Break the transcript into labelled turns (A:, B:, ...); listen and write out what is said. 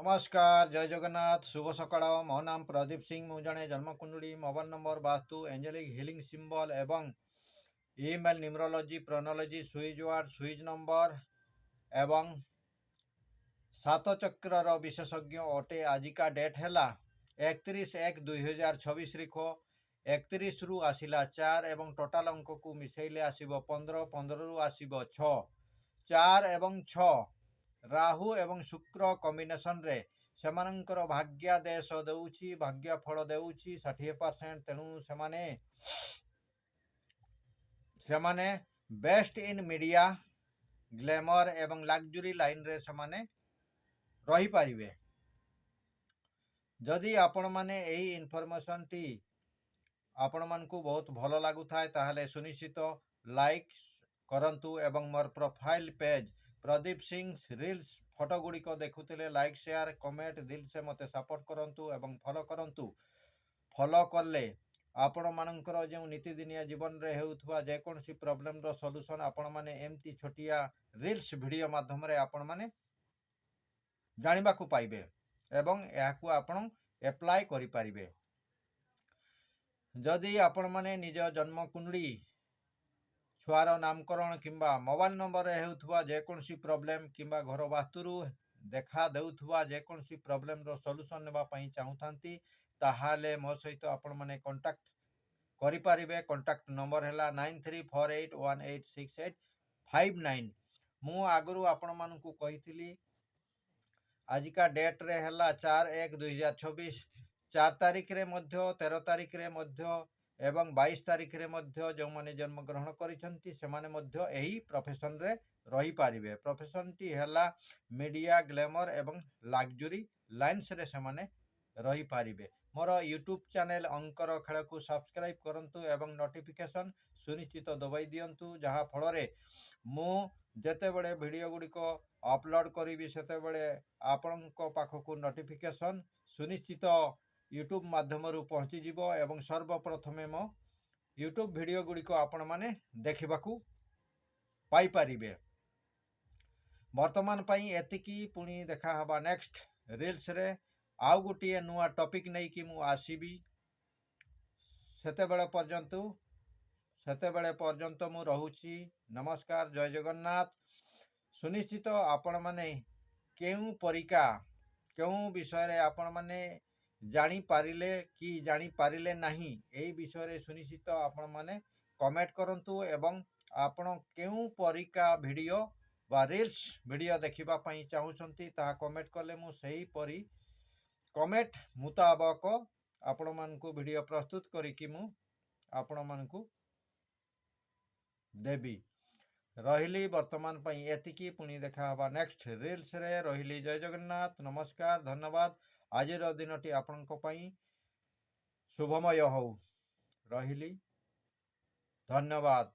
A: ନମସ୍କାର, ଜୟ ଜଗନ୍ନାଥ, ଶୁଭ ସକାଳ। ମୋ ନାମ ପ୍ରଦୀପ ସିଂ। ମୁଁ ଜଣେ ଜନ୍ମକୁଣ୍ଡଳୀ, ମୋବାଇଲ ନମ୍ବର, ବାସ୍ତୁ, ଏଞ୍ଜେଲିକ୍ ହିଲିଂ ସିମ୍ବଲ ଏବଂ email, numerology, phrenology, Swiss word, Swiss number ଏବଂ ସାତ ଚକ୍ରର ବିଶେଷଜ୍ଞ ଅଟେ। ଆଜିକା ଡେଟ୍ ହେଲା 31/1/2026। ରିଖ 31ରୁ ଆସିଲା 4 ଏବଂ ଟୋଟାଲ ଅଙ୍କକୁ ମିଶାଇଲେ ଆସିବ 15। 15ରୁ ଆସିବ 6। 4 ଏବଂ 6, ରାହୁ ଏବଂ ଶୁକ୍ର କମ୍ବିନେସନରେ ସେମାନଙ୍କର ଭାଗ୍ୟାଦେଶ ଦେଉଛି, ଭାଗ୍ୟ ଫଳ ଦେଉଛି 60%। ତେଣୁ ସେମାନେ ବେଷ୍ଟ ଇନ୍ ମିଡ଼ିଆ, ଗ୍ଲେମର ଏବଂ ଲାକ୍ଜୁରୀ ଲାଇନରେ ସେମାନେ ରହିପାରିବେ। ଯଦି ଆପଣମାନେ ଏହି ଇନଫର୍ମେସନଟି ଆପଣମାନଙ୍କୁ ବହୁତ ଭଲ ଲାଗୁଥାଏ, ତାହେଲେ ସୁନିଶ୍ଚିତ ଲାଇକ୍ କରନ୍ତୁ ଏବଂ ମୋର profile page Pradeep Singh reels photo ଗୁଡ଼ିକ ଦେଖୁଥିଲେ ଲାଇକ୍, ସେୟାର, କମେଣ୍ଟ, ଦିଲ ସେ ମୋତେ ସପୋର୍ଟ କରନ୍ତୁ ଏବଂ ଫଲୋ କରନ୍ତୁ। ଫଲୋ କଲେ ଆପଣମାନଙ୍କର ଯେଉଁ ନୀତିଦିନିଆ ଜୀବନରେ ହେଉଥିବା ଯେକୌଣସି ପ୍ରୋବ୍ଲେମର ସଲ୍ୟୁସନ୍ ଆପଣମାନେ ଏମିତି ଛୋଟିଆ ରିଲ୍ସ ଭିଡ଼ିଓ ମାଧ୍ୟମରେ ଆପଣମାନେ ଜାଣିବାକୁ ପାଇବେ ଏବଂ ଏହାକୁ ଆପଣ ଆପ୍ଲାଏ କରିପାରିବେ। ଯଦି ଆପଣମାନେ ନିଜ ଜନ୍ମକୁଣ୍ଡଳୀ, ଛୁଆର ନାମକରଣ କିମ୍ବା ମୋବାଇଲ ନମ୍ବରରେ ହେଉଥିବା ଯେକୌଣସି ପ୍ରୋବ୍ଲେମ୍ କିମ୍ବା ଘର ବାସ୍ତୁରୁ ଦେଖା ଦେଉଥିବା ଯେକୌଣସି ପ୍ରୋବ୍ଲେମର ସଲ୍ୟୁସନ୍ ନେବା ପାଇଁ ଚାହୁଁଥାନ୍ତି, ତାହେଲେ ମୋ ସହିତ ଆପଣମାନେ କଣ୍ଟାକ୍ଟ କରିପାରିବେ। କଣ୍ଟାକ୍ଟ ନମ୍ବର ହେଲା 9348186859। ମୁଁ ଆଗରୁ ଆପଣମାନଙ୍କୁ କହିଥିଲି, ଆଜିକା ଡେଟ୍ରେ ହେଲା 4/1/2026। 4 ତାରିଖରେ ମଧ୍ୟ, 13 ତାରିଖରେ ମଧ୍ୟ ଏବଂ 22 ତାରିଖରେ ମଧ୍ୟ ଯେଉଁମାନେ ଜନ୍ମଗ୍ରହଣ କରିଛନ୍ତି, ସେମାନେ ମଧ୍ୟ ଏହି ପ୍ରଫେସନରେ ରହିପାରିବେ। ପ୍ରଫେସନଟି ହେଲା ମିଡ଼ିଆ, ଗ୍ଲେମର ଏବଂ ଲାକ୍ଜୁରୀ ଲାଇନ୍ସରେ ସେମାନେ ରହିପାରିବେ। ମୋର ୟୁଟ୍ୟୁବ୍ ଚ୍ୟାନେଲ୍ ଅଙ୍କର ଖେଳକୁ ସବସ୍କ୍ରାଇବ୍ କରନ୍ତୁ ଏବଂ ନୋଟିଫିକେସନ୍ ସୁନିଶ୍ଚିତ ଦବାଇ ଦିଅନ୍ତୁ, ଯାହାଫଳରେ ମୁଁ ଯେତେବେଳେ ଭିଡ଼ିଓ ଗୁଡ଼ିକ ଅପଲୋଡ଼ କରିବି, ସେତେବେଳେ ଆପଣଙ୍କ ପାଖକୁ ନୋଟିଫିକେସନ୍ ସୁନିଶ୍ଚିତ ୟୁଟ୍ୟୁବ୍ ମାଧ୍ୟମରୁ ପହଞ୍ଚିଯିବ ଏବଂ ସର୍ବପ୍ରଥମେ ମୋ ୟୁଟ୍ୟୁବ୍ ଭିଡ଼ିଓ ଗୁଡ଼ିକ ଆପଣମାନେ ଦେଖିବାକୁ ପାଇପାରିବେ। ବର୍ତ୍ତମାନ ପାଇଁ ଏତିକି। ପୁଣି ଦେଖା ହେବା ନେକ୍ସଟ ରିଲ୍ସରେ। ଆଉ ଗୋଟିଏ ନୂଆ ଟପିକ୍ ନେଇକି ମୁଁ ଆସିବି। ସେତେବେଳେ ପର୍ଯ୍ୟନ୍ତ ମୁଁ ରହୁଛି। ନମସ୍କାର, ଜୟ ଜଗନ୍ନାଥ। ସୁନିଶ୍ଚିତ ଆପଣମାନେ କେଉଁ ପରିକା କେଉଁ ବିଷୟରେ ଆପଣମାନେ ଜାଣିପାରିଲେ କି ଜାଣିପାରିଲେ ନାହିଁ, ଏହି ବିଷୟରେ ସୁନିଶ୍ଚିତ ଆପଣମାନେ କମେଣ୍ଟ କରନ୍ତୁ ଏବଂ ଆପଣ କେଉଁ ପରିକା ଭିଡ଼ିଓ ବା ରିଲ୍ସ ଭିଡ଼ିଓ ଦେଖିବା ପାଇଁ ଚାହୁଁଛନ୍ତି, ତାହା କମେଣ୍ଟ କଲେ ମୁଁ ସେହିପରି କମେଣ୍ଟ ମୁତାବକ ଆପଣମାନଙ୍କୁ ଭିଡ଼ିଓ ପ୍ରସ୍ତୁତ କରିକି ମୁଁ ଆପଣମାନଙ୍କୁ ଦେବି। ରହିଲି, ବର୍ତ୍ତମାନ ପାଇଁ ଏତିକି। ପୁଣି ଦେଖା ହେବା ନେକ୍ସଟ ରିଲ୍ସରେ। ରହିଲି, ଜୟ ଜଗନ୍ନାଥ, ନମସ୍କାର, ଧନ୍ୟବାଦ। ଆଜିର ଦିନଟି ଆପଣଙ୍କ ପାଇଁ ଶୁଭମୟ ହଉ। ରହିଲି, ଧନ୍ୟବାଦ।